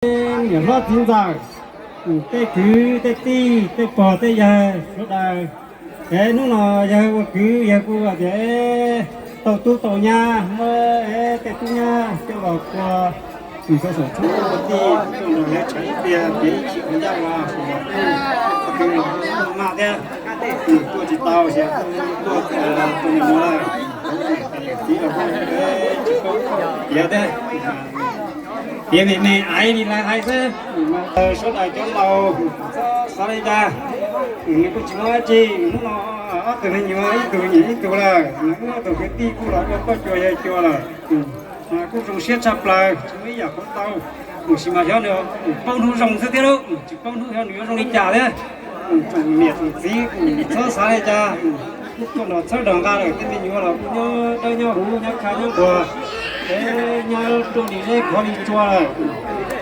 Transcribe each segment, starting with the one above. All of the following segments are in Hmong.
Niam hlob txiv ntxawm, tej kwv tej tij tej pog tej yawg sawv daws, es hnub no yawg ua kwv yawg kuj tias tau tub tau nyab muab tej tub nyab coj los kua, txhua saum txhua tij tuaj nrog yawg tshav ib tiag, tias ib chim ua ncaj ua kwv los maj thiab, tuaj tsis tau ces tuaj tus me nyuam lawm, txiv los tsis paub tiav thiab. Tiav me me aiv li lawv hais xwb. Sawv daws cov laus xav li cas, nws kuj tsis muaj dab tsi. Hnub no ob tug me nyuam ib tug nyiam ib tug lawm, nws ob tug kwv tij kuj los ua poj cua yawg cua lawm. Kuj zoo siab tshaj plaws, tsis muaj ib yam qhov tau. Tab sis mas xyov nws paub hnub zoo xwb thiab lauj, tsis paub hnub xyov nws yuav zoo li cas thiab. Tsoom niam tsoom txiv txhob xav li cas, kuj tuaj los txhawb nrog nqa lawm, tej me nyuam los kuj nyob dawb nyob huv nyob khaj nyob nquag, es nyob ruaj li zeb khov li tsua lawm.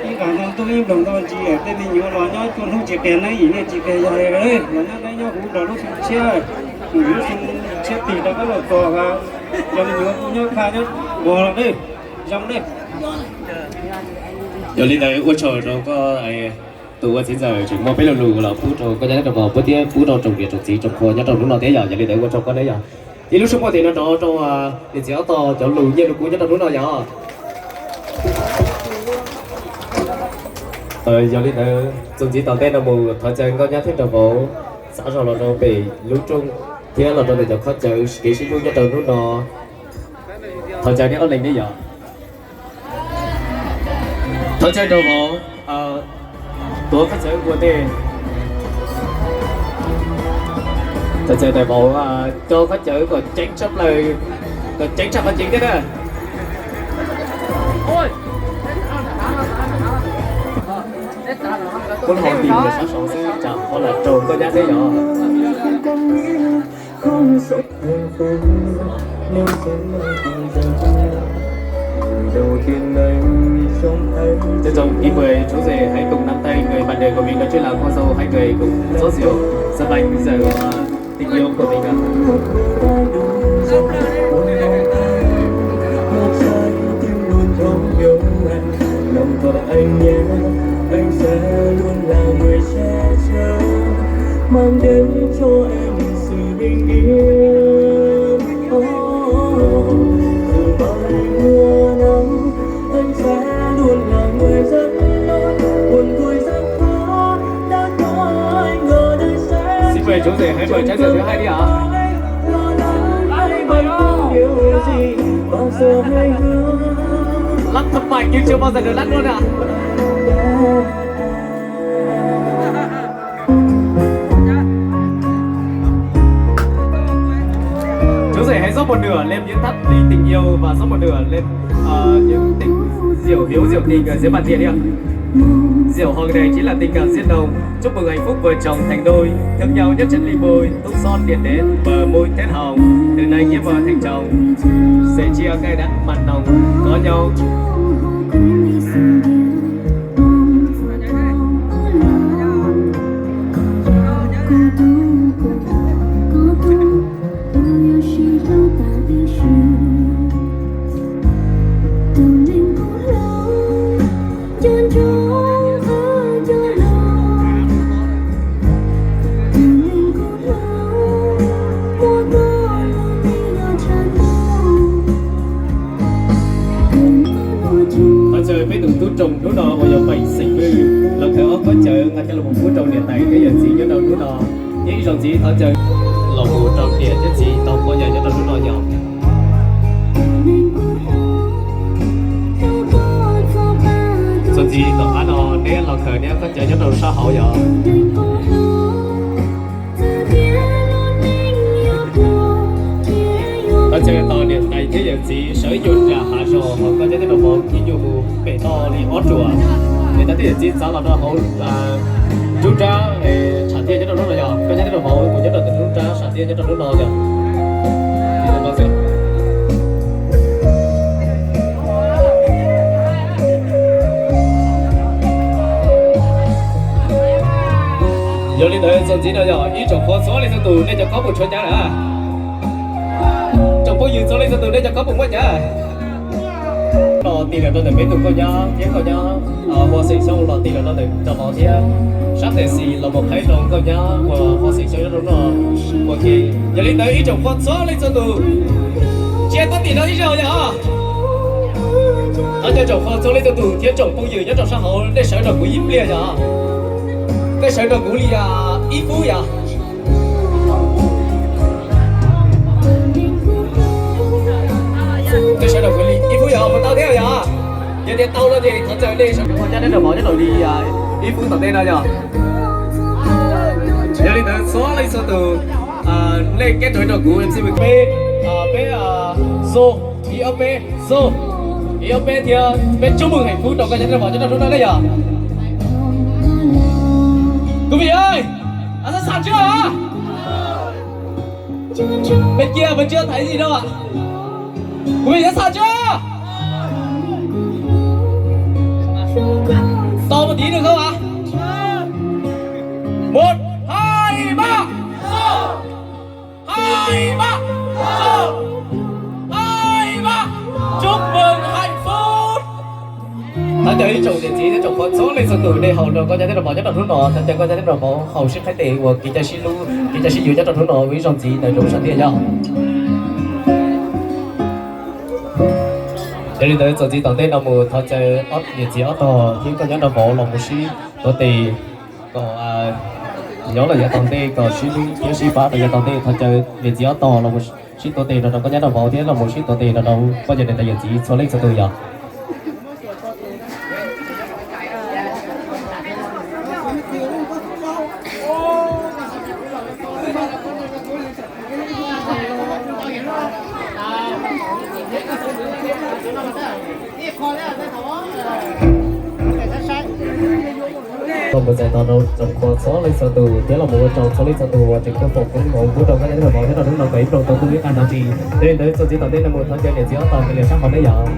Ib nqas nto ntuj ib nploos nto ntsis lawm, tej me nyuam los nyob cuaj hnub tsis qias neeb yim niaj tsis qias yaig li, los nyob dawb nyob huv rau lub xyoo tshiab, lub xyoo tshiab tig rov qab los txog, cov me nyuam kuj nyob khaj nyob nquag lawm, zoo lawm. Yog li ntawd ua tsaug rau koj, tus ua txiv ntxawm tseem muaj peb lo lus los pub rau koj nyab rau vauv thiab pub rau tsoom niam tsoom txiv tsoom qhua nyob rau hnub no thiab yom. Yog li ntawd ua tsaug koj thiab yom. Ib lub suab muaj tes no rov rau niam txiv ob tog cov lus nyiaj lus kub nyob rau hnub no yom. Yog li ntawd txuas ntxiv tom ntej no mus thov caw koj nyab thiab rau vauv xav zog los rau pem lub rooj thiab los rau ntawm cov khob cawv kev sib hlub nyob rau hnub no. Thov caw neb ob leeg neb yom. Thov caw rau vauv tuav khob cawv ua ntej. Thov caw rau vauv coj khob cawv kom ceev tshaj plaws, kom ceev tshaj qhov ceev thiab na. Muab lub hauv ntim los sab saud xwb tsam qhov lam raug koj nyab thiab yom. Trân trọng kính mời chú rể hãy cùng nắm tay người bạn đời của mình, đó chính là cô dâu hai người cùng rót rượu, giọt bánh rượu, ờ, tình yêu của mình ạ. Xin mời chú rể hãy mở chai rượu thứ hai đi ạ. Lắc thấp mạnh nhưng chưa bao giờ được lắc luôn ạ. Chú rể hãy rót một nửa lên miếng thắp ly tình yêu và rót một nửa lên, ờ, những tình rượu hiếu rượu tình ở dưới bàn tiệc đi ạ. Rượu hồng này chính là tình cảm diên nồng, chúc mừng hạnh phúc vợ chồng thành đôi, thương nhau nhất trên ly môi, túc rót tiền đến, bờ môi thét hồng, từ nay nghĩa vợ thành chồng, sẻ chia cay đắng mặn nồng, có nhau. Thov caw peb tus tub rog hnub no uas yog Peem Xeem Pwj los khaws ob khob cawv nqa coj los mus pub rau niam tais thiab yawm txiv nyob rau hnub no. Thiab ib zaug ntxiv thov caw los mus rau niam thiab txiv tau quaj nyav nyob rau hnub no yom. Txuas ntxiv tom qab no neb los khaws neb ob khob cawv nyob rau sab hauv yom. Thov caw tos niam tais thiab yawm txiv sawv nyuag nram hav zos hos koj nyab thiab rau vauv ib nyuag mus pem toj li ob ruam. Niam tais thiab yawm txiv txav los rau hauv nruab nrab, tshav thiaj nyob rau hnub no yog koj nyab thiab rau vauv mus nyob rau ntawm nruab nrab tshav thiaj nyob rau hnub no yog. Yog li ntawd txuas ntxiv no yog ib tsoom qhua txhua leej txhua tus nej cov khob puas tshuav cav lawm? Tsoom phooj ywg txhua leej txhua tus nej cov khob puas muaj cav? Los tig lawm rau ntawm peb tus nkauj nyab thiab nkauj nyab Huas Xeem Xyooj los tig lawm rau ntawm cov vauv thiab sab tes xis los mus qhaib rau nkauj nyab uas Huas Xeem Xyooj nyob rau hnub no ua ke. Yog li ntawd ib tsoom qhua txhua leej txhua tus, cia tab tim no ib zaug yog. Thov caw tsoom qhua txhua leej txhua tus thiab tsoom phooj ywg nyob rau sab hauv nej sawv nrog kuv ib pliag yog. Nej sawv nrog kuv li ib phút yog. Ib phút yog mus tau thiab yog. Yog tias tau no ces thov caw nej sawv nrog kuv nyob rau vauv nyob rau li ib phút tom ntej no yog. Yog li ntawd txhua leej txhua tus, nej kev rau nrog kuv MC peb, peb, zoo, ib ob peb, zoo, ib ob peb thiab peb chúc mừng hạnh phúc rau nkauj nyab thiab vauv nyob rau hnub no ne yog. Quý vị ơi, sẵn sàng chưa hả? Bên kia vẫn chưa thấy gì đâu ạ. Quý vị sẵn sàng chưa? To một tí được không ạ? Một, hai, ba. Hai, ba. Hai, ba. Chúc mừng hạnh phúc. Thov caw ib tsoom niam txiv thiab tsoom qhua txhua leej txhua tus nej haus rau nkauj nyab thiab rau vauv nyob rau hnub no, thov caw nkauj nyab thiab rau vauv haus sib qhaib tes ua kev cai sib hlub, kev cai sib yuav nyob rau hnub no ua ib zaug ntxiv ntawm rau lub sam thiaj yog. Yog li ntawd txuas ntxiv tom ntej no mus thov caw ob niam txiv ob tog thiab nkauj nyab rau vauv los mus sib tuav tes kom nyob los yav tom ntej kom sib hlub thiab sib pab rau yav tom ntej. Thov caw niam txiv ob tog los mus sib tuav tes rau rau nkauj nyab rau vauv thiab los mus sib tuav tes rau rau poj niam niam tais yawm txiv txhua leej txhua tus yog. Tau mus txais tos rau tsoom qhua txhua leej txhua tus thiab los mus ua tsaug txhua leej txhua tus uas tseem tuaj foom koob hmoov pub rau nkauj nyab thiab rau vauv thiab rau hnub no kom ib pliag tau tu ib qho dab tsi. Yog li ntawd txuas ntxiv tom ntej no mus thov caw niam txiv ob tog mus liam sab hauv ne yog.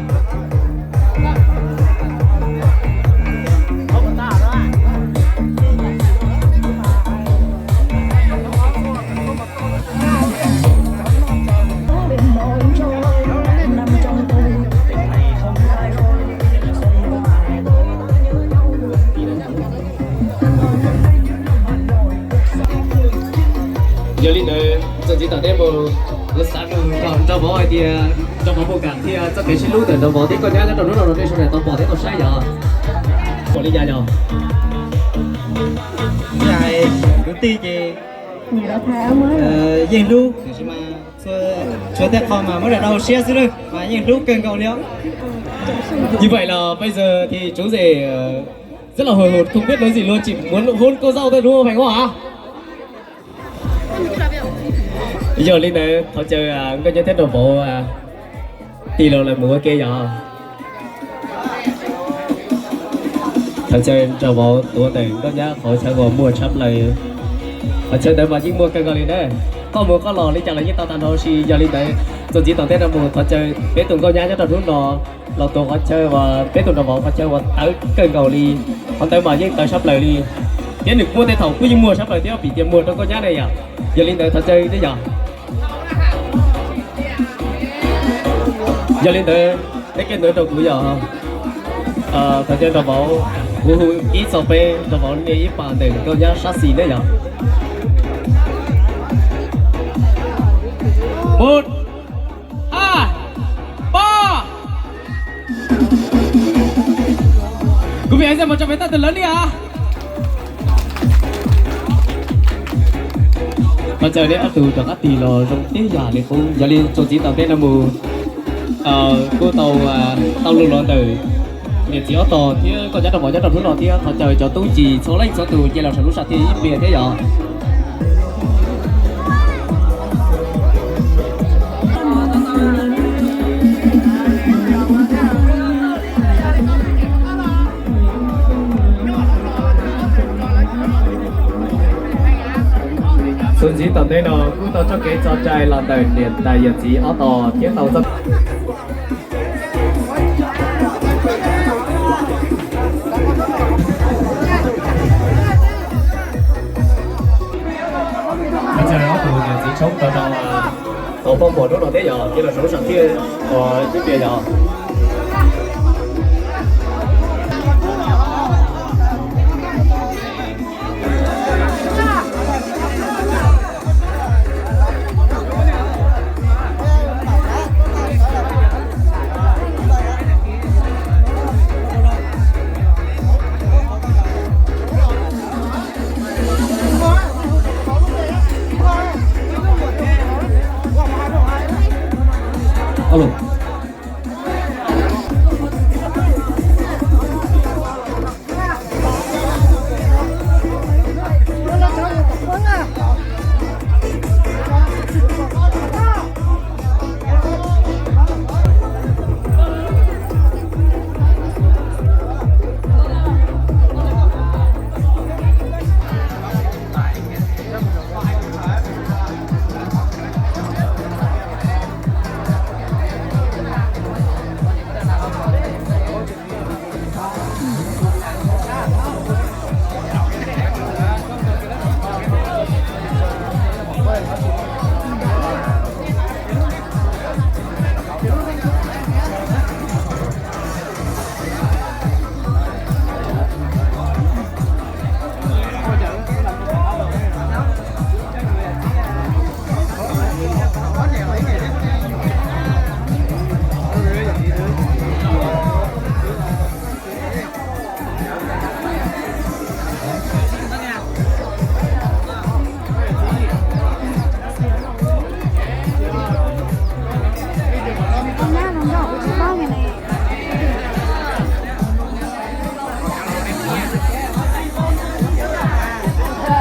Yog li ntawd txuas ntxiv tom ntej mus, kuv xav nug nrog vauv hais tias nrog vauv puas kam qhia txoj kev sib hlub ntawm nrog vauv thiab nkauj nyab nyob rau hnub no rau nej sawv daws tau pom thiab tau saib yog. Pom li cas yog? Hais kwv tij ces yeej hlub, tiam sis mas txhua tej qho mas muab daim rau hauv siab xwb lawm mas yeej hlub kawg nkaus li os. Như vậy là bây giờ thì chú rể rất là hồi hộp, không biết nói gì luôn, chỉ muốn hôn cô dâu thôi đúng không, phải không ạ? Yog li ntawd thov caw nkauj nyab thiab nraug vauv tig los lawm mus ua ke yog. Thov caw nraug vauv tuav tes nkauj nyab qhov chaw uas muaj tshaj plaws. Qhov chaw ntawd mas yeej muaj kawg nkaus li na. Qoj mus qoj los li cas los yeej tau tag nrho, sis yog li ntawd txuas ntxiv tom ntej no mus thov caw peb tus nkauj nyab nyob rau hnub no los tuav qhov chaw uas peb tus nraug vauv qhov chaw uas tawv kawg nkaus li. Qhov ntawd mas yeej tawv tshaj plaws li, thiab nws muaj tej thaum kuj yeej muag tshaj plaws thiab vim tias muag rau nkauj nyab ne yom. Yog li ntawd thov caw nej yom. Yog li ntawd peb kev ntawd rau kuv yog, thov caw nraug vauv, kuv hu ib txog peb, nraug vauv nias ib pas ntawm nkauj nyab sab xis ne yom. Một, hai, ba. Quý vị hãy dành một tràng pháo tay thật lớn đi ạ. Thov caw nej ob tug rov qab tig los zoo tib yam li qub. Yog li txuas ntxiv tom ntej no mus kuj tau, tau lug los ntawm niam txiv ob tog thiab nkauj nyab nraug vauv nyob rau hnub no thiab thov caw cov tub ntsis txhua leej txhua tus cia los saum lub sam thiaj ib pliag thiab yom. Txuas ntxiv tom ntej no kuj tau txoj kev tso cai los ntawm niam tais yawm txiv ob tog thiab tau txoj Ob tug niam txiv tshoob rau rau tau poj muam hnub no thiab yog cia los saum lub sam thiaj ib pliag yog.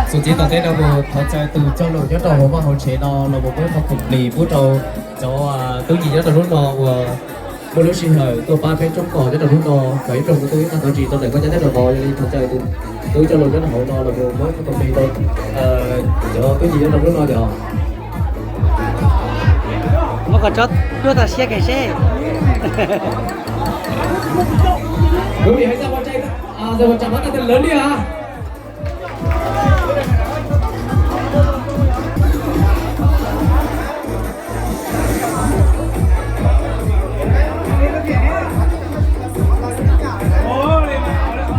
Txuas ntxiv tom ntej no mus thov caw tus coj lus nyob rau hauv vaj hauv tsev no los mus muab ib qho khoom plig pub rau cov tub ncig nyob rau hnub no uas muaj lub sij hawm tuaj pab peb tsoob kos nyob rau hnub no, kom ib tsoom tub ib tag tau ris rau ntawm koj cov teb rau vauv. Yog li thov caw tus tub coj lus nyob rau hauv no los mus muab ib qho khoom plig rau cov tub ncig nyob rau hnub no yog. Muab qhov tsob duab tau siab kawg seb. Quý vị hãy giơ bàn tay, à, giơ bàn tay, bắt tay thật lớn đi ạ.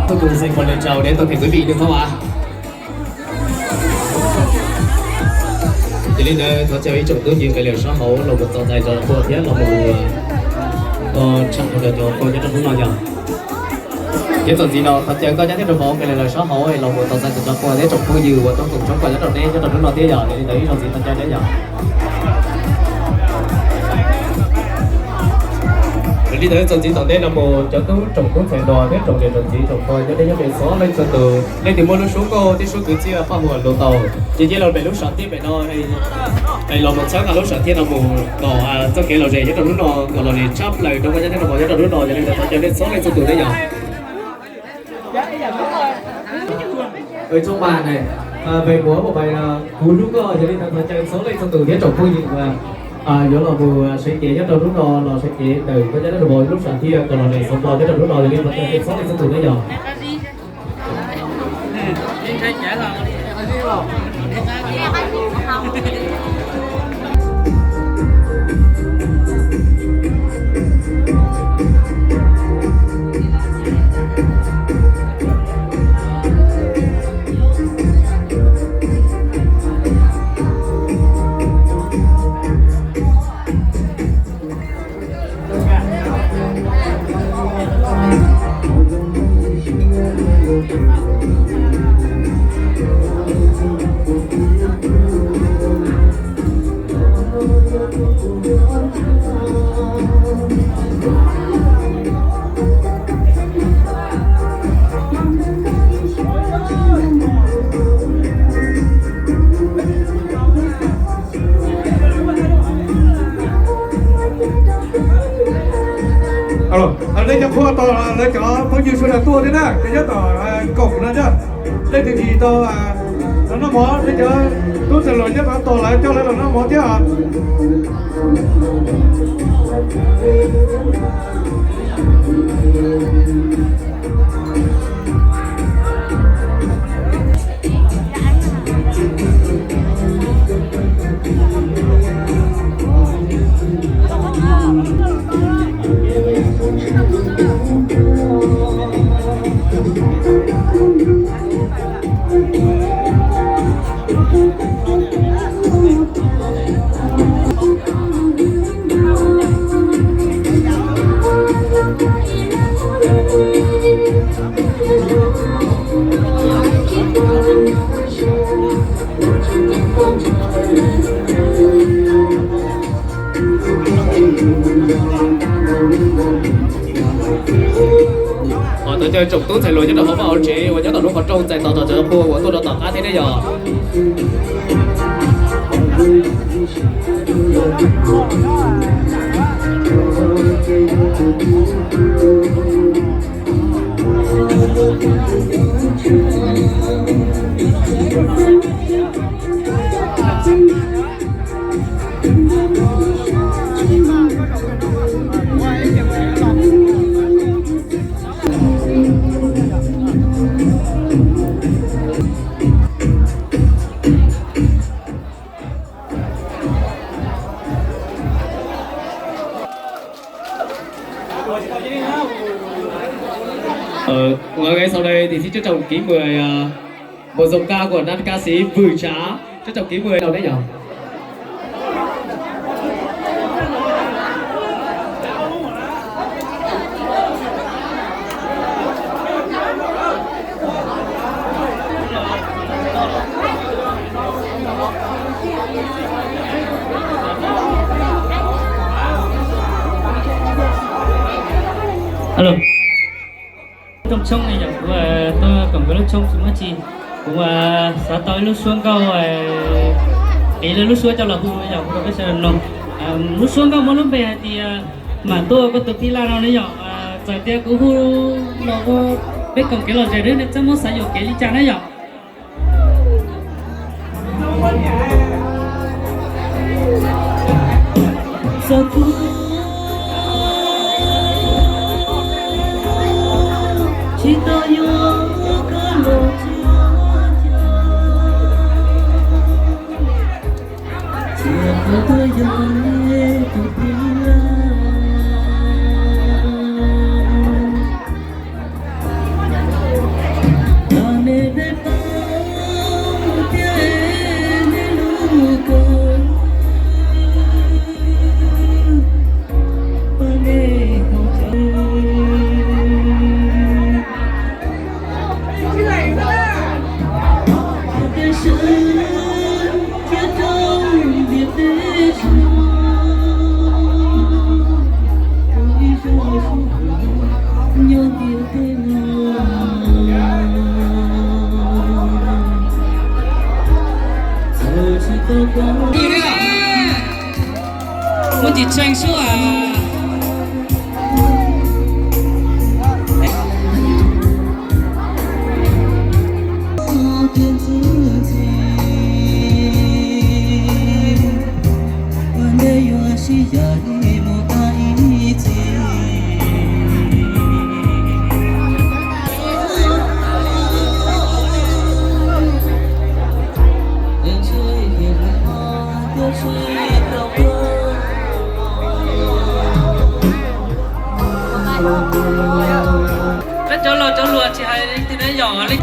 Tôi cũng dành một lời chào đến toàn thể quý vị được không ạ? Yog li ntawd thov caw ib tsoom tub ncig nqe liam sab hauv los mus txo ntxais rau pua thiab los mus tshaj rau cov pua nyob rau hnub no yog. Ces txuas ntxiv no thov caw koj cov teb rau vauv nqe liam sab hauv los mus txo ntxais rau cov pua thiab tsoom phooj ywg uas tuaj koom tsoob kos nyob rau neb nyob rau hnub no thiab yog. Yog li ntawd ib zaug ntxiv thov caw neb yog. Yog li ntawd txuas ntxiv tom ntej no mus cov tub tsoom tub ntxhais hluas thiab tsoom niam tsoom txiv tsoom pog nyob deb nyob ze txhua leej txhua tus, leej twg muaj lub suab nkauj thiab suab kwv txhiaj paj huam los tau, ces cia los pem lub sam thiaj pem no es los mus txhawb nqa lub sam thiaj no mus kom txoj kev lom zem nyob rau hnub no kom lom zem tshaj plaws rau koj cov teb rau vauv nyob rau hnub no. Yog li ntawd thov caw nej txhua leej txhua tus thiab yog. Ơi, chúc bạn này, à, về múa một bài, à, Cứu Giúp Con, yog li ntawd thov caw txhua leej txhua tus thiab tsoom phooj ywg, à, à, yuav los mus, à, sawv cev nyob rau hnub no, los sawv cev ntawm koj cov teb rau vauv lub sam thiaj kom lom zem xov pos nyob rau hnub no. Yog li ntawd thov caw txhua leej txhua tus thiab yog. Lawv cov qhua tos lawv cov phooj ywg sawv daws tuaj thiab na, cov nyob tom koom no thiab. Leej twg tsis tau los noj mov, nej cov tub ntxhais hluas nyob tom tos lawv coj lawv los noj mov thiab. Thov caw tsoom tub ntxhais hluas nyob rau hauv vaj hauv tsev uas nyob tom lub qhov rooj txais tos tom cov qhua uas tuaj rau tom qab thiab ne yog. Ờ, và ngay sau đây thì xin trân trọng kính mời, à, một giọng ca của nam ca sĩ Vự Trá. Trân trọng kính mời đầu đấy nhỉ? Alo. Rooj tshoob ne yom, kuv tuaj koom nkawd lub tshoob tsis muaj tsi. Kuv xav tau ib lub suab nkauj, piv lub suab coj los hu yom, hu rau peb sawv daws mloog. Lub suab nkauj muaj lub npe hais tias Mam tuaj koj tus phij laj no ne yom. Txawm tias kuv hu los ua peb koom kev lom zem, nej txhob muab xav yuam kev li cas na yom. Txog kuv tsis tau yuav koj los tsuag, txiv qhov tuaj yog nej tus phij laj. Los nej peb paub thiab nej lub kua, pab nej hauv tsev. Tej sawv thiab rau ntiaj teb sab, ib zaug sib nyob ntiaj teb no. Muaj ntsis tshee sub as. Peb cov laus cov hluas tsis hais leej twg ne yom, leej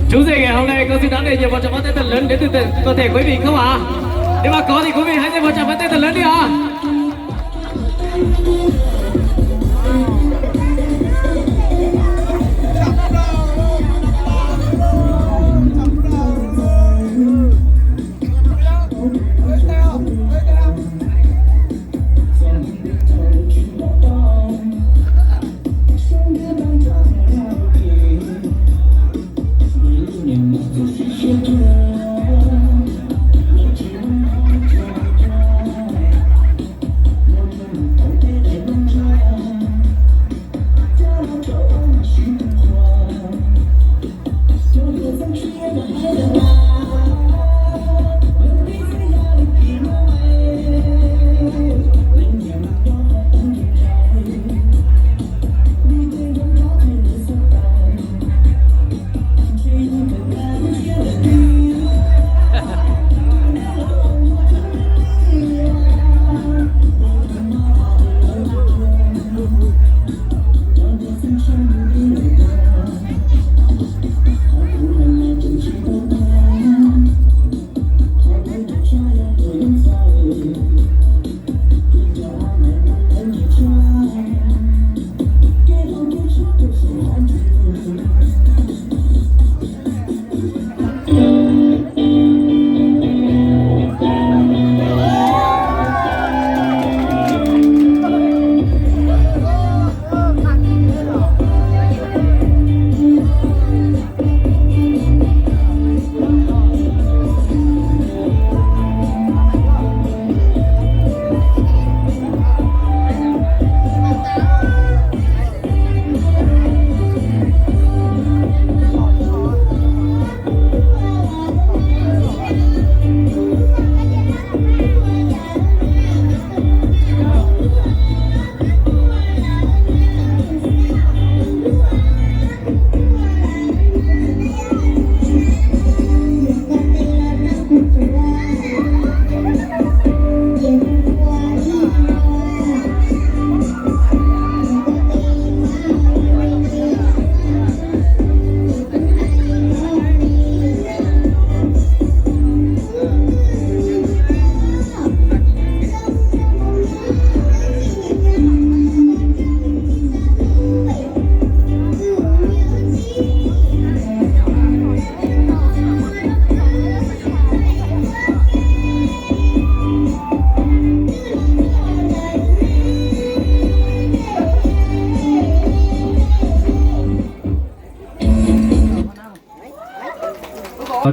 Chúng rể ngày hôm nay con xin đón đầy nhiệt một tràng pháo tay thật lớn đến từ tận toàn thể quý vị không ạ? Nếu mà có thì quý vị hãy giơ một tràng pháo tay thật lớn đi ạ.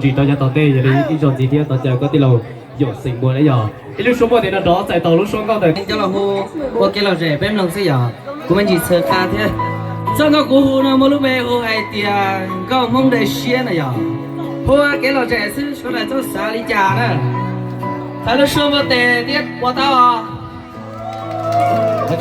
Tsis rau yav tom ntej yog li ib zaug ntxiv thiab tos caw koj tij laug Yauj Xeem Muas na yog. Ib lub suab muaj tias no rov txais tau lub suab nkauj ntawm coj los hu ua kev lom zem peb mloog xwb yog kuv me ntsis txhawv qab thiab. Txoj nkauj kuv hu no muaj lub npe hu hais tias nkauj Hmoob dej siab na yog. Hu ua kev lom zem xwb sawv daws txhob xav li cas na. Txhais lub suab muaj tes thiab ua tau os. Ua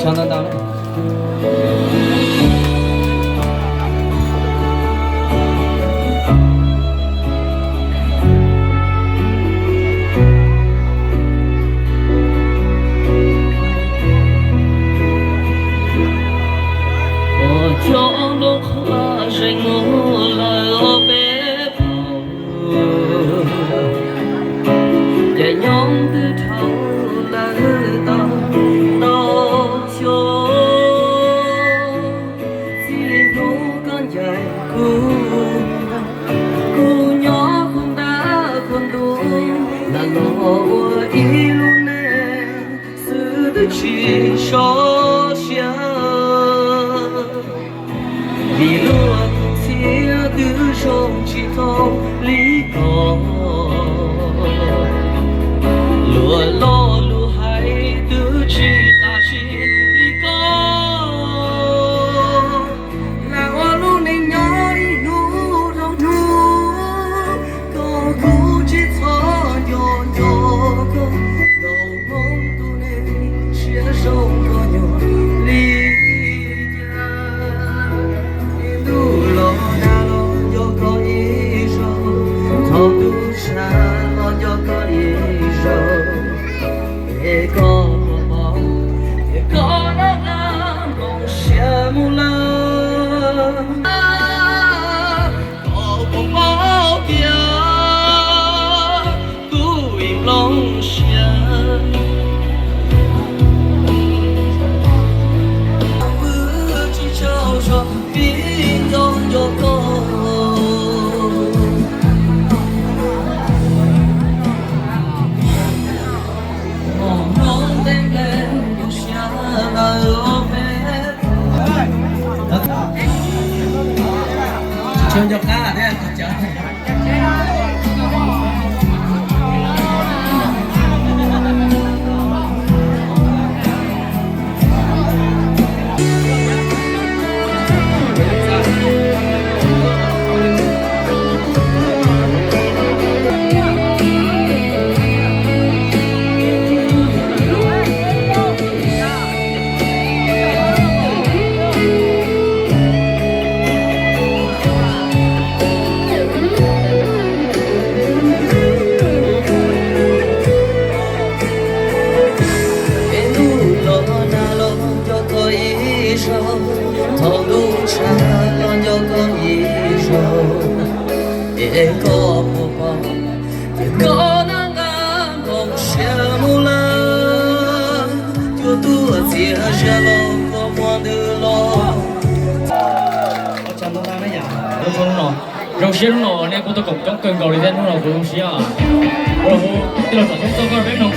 cov nplooj qhuav zeeg mus lawm ob peb phav, ces nyob twb dhau lawm tau ntau xyoo. Txij hnub koj ncaim kuv, kuv nyob kuv ntab kuv ntuj, lam los ua ib lub neej xwb twb tsis sov siab. Vim luag tus txhiab twb zoo tsis thooj li koj, luag lo lus hais twb tsis qab zib li koj. Lam ua lub neej nyob ib hnub rau hnub, koj kuj tsis txhob nco nco koj, nkauj Hmoob tus neeg siab zoo koj nyob li cas. Ntuj los nag los nco koj ib zaug, thaum ntuj tshav los nco koj ib zaug, es koj puas paub, es koj nab nab nplooj siab mus lawm. Koj puas paub tias kuv ib nplooj siab, wb tsis tsaug zog vim nco nco koj. Tsis nco qab thiab. Es ntuj los nag los nco koj ib zaug, thaum ntuj tshav los nco koj ib zaug, es koj puas paub tias koj nab nqa nplooj siab mus lawm, cuaj tuaj txias zias los koj muaj ntws los. Zoo siab hnub no nej kuj tuaj koom coob kawg nkaus li thiab, hnub no kuv zoo siab. Ua hu tij laug Tsom Xyoob txoj nkauj rau peb mloog.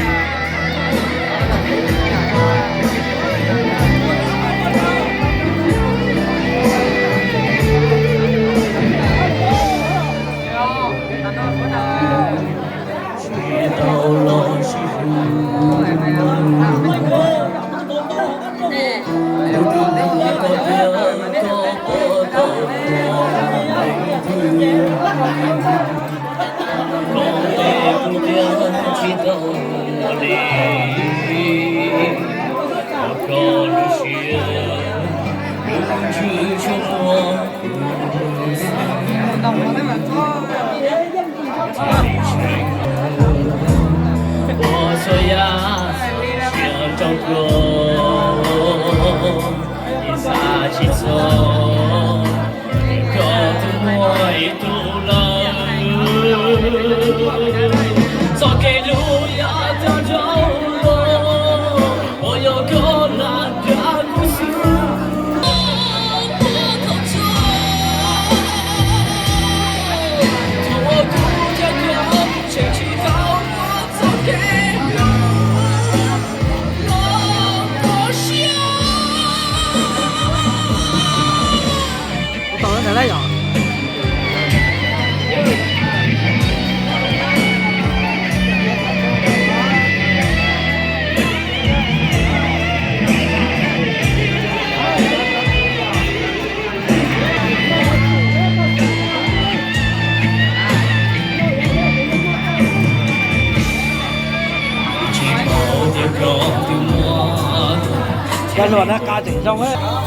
Tsis tau los sib hlub, kuv twb nug koj tias koj puas tau ua leej twg, koj teb kuv tias tsis tau ua li, koj lub siab lub ntsws tsuas muaj kuv xwb. Ua txhua yam txhua tsav rau koj, yeej xav tsis txog koj twb muaj ib tug lawm. Txoj kev hlub yog tag nrho los, uas yog koj lam dag kuv xwb. Thaum uas kuv nco koj Cov hluas na qa tseem zoo.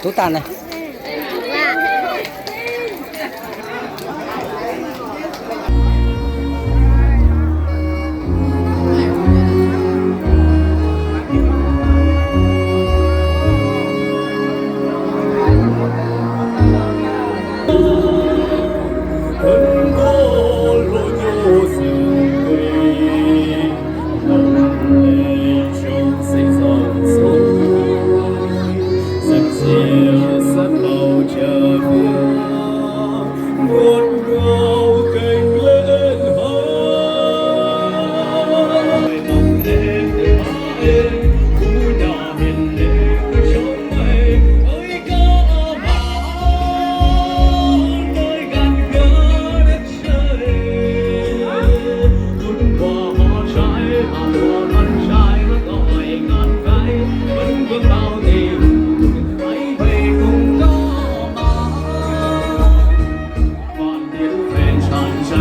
Tub tas na. tau tes